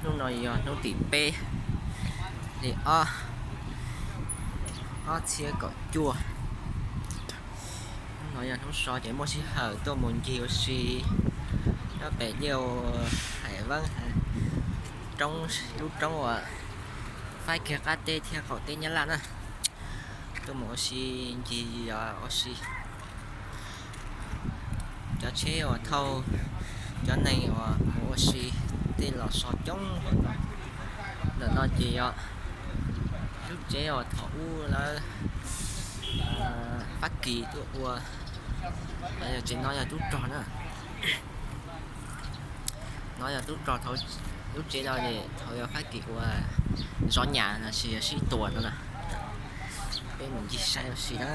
Hnub no yog hnub tim peb hli ob, ob txhiab kaum cuaj. Hnub no yog hnub so ces muaj sij hawm tuaj mus ncig ua si rau pem liaj Hais Veeb, roob, lub roob uas faib kiag qab teb thiab qaum teb Nyab Laj na. Tuaj mus ua si, ncig ua si. Cov tsheb uas thauj cov neeg uas mus ua si tej los so coob. Ntawm no ces yog lub tsev uas thaum ub lawv Fab Kis tuaj ua. Yog tsev no yog tub rog na. No yog tub rog, lub tsev no es thaum yog Fab Kis ua zov nyas los sis yog sib tua no na. Peb mus ncig saib ua si na.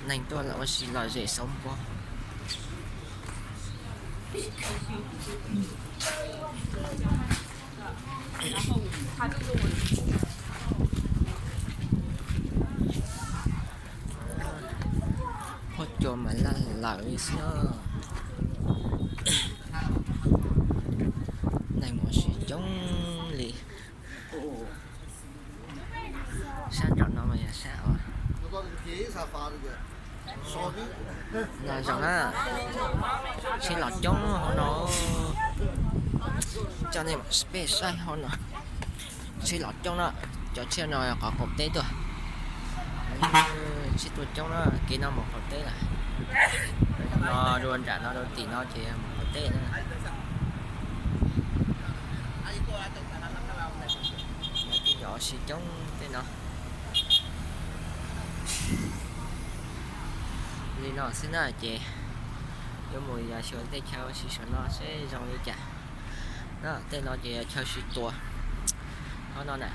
Neeg tuaj los ua si lom zem xauv npo. Huab cua mas laj lawm li xwb. Neeg mus ua si coob li. Sab nraum no mas yog sab uas no zoo na. Tsheb los coob hauv no. Coj nej peb saib hauv no. Tsheb los coob na. Cov tsheb no qhov qaum teb tuaj. Tsheb tuaj coob na, kev no mus qaum teb lawm. No dua nram no dua tim no ces mus qaum teb na. Cov ua si coob tej no. Li no xwb na ces yuav mus yos xyuas tej chaw ua si saum no seb zoo li cas. Tej no ces yog chaw sib tua hauv no na.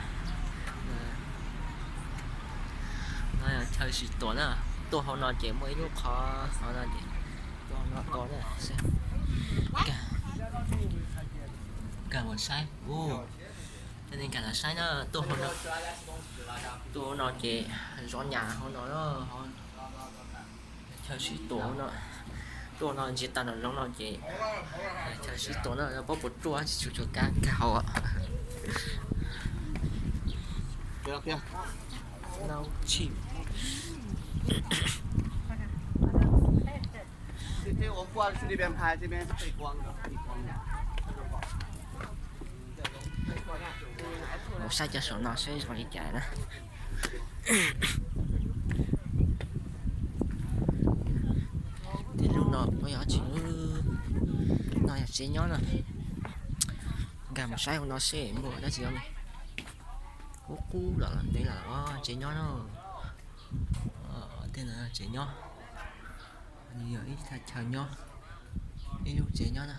No yog chaw sib tua na. Tuaj hauv no ces muaj ib lub qhov hauv no ces tuaj hauv no tua na. Nkag mus saib. Nkag los saib na, tuaj hauv no, tuaj hauv no ces zov nyas hauv no. Chaw sib tua no, tuaj no ntsia tag nram zoov no ces chaw sib tua no, paub puas ruaj tsis tshua tshua kab nkag hauv. Mus saib cov saum no seb zoo li cas na. Tej lub no puas yog dab tsi? No yog tsev nyob na. Nkag mus saib hauv no seb muaj dab tsi os. Qub qub los ntev los tsev nyob na. Tej no tsev nyob, yog ib thaj chaw nyob, ib lub tsev nyob na.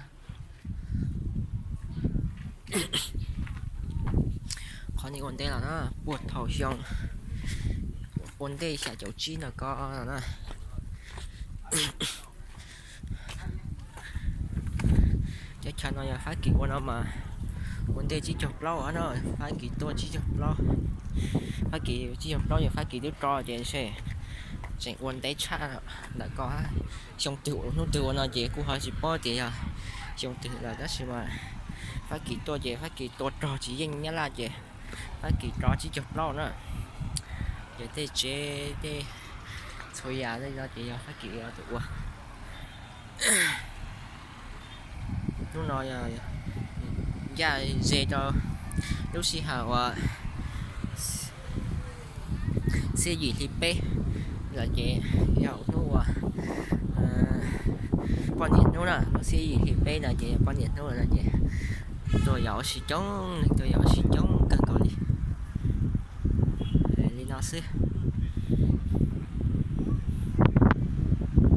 Qhov no ua ntej los na, puag thaum xyoo ua ntej xya caum tsib no ko na. Cov chaw no yog Fab Kis ua no mas ua ntej tsib caug plaub no, Fab Kis tuaj tsib caug plaub. Fab Kis tsib caug plaub yog Fab Kis twb tso ces ntshe tseem ua ntev tshaj ntawm ko. Xyoo twg hnub twg ua no ces kuj ho tsis paub tias yog xyoo twg lawm, tab sis mas Fab Kis tuaj ces Fab Kis tua rog tsis yeej Nyab Laj ces Fab Kis tso tsib caug plaub na. Ces tej tsev tej txhua yam no ces yog Fab Kis tus ua. Hnub no ncaj ze rau lub sij hawm uas xiab yim hli peb lawm ces yog hnub uas poj niam hnub na, lub xiab yim hli peb no ces yog poj niam hnub no ces tuaj yos ua si coob, tuaj yos ua si coob kawg nkaus li. Li no xwb.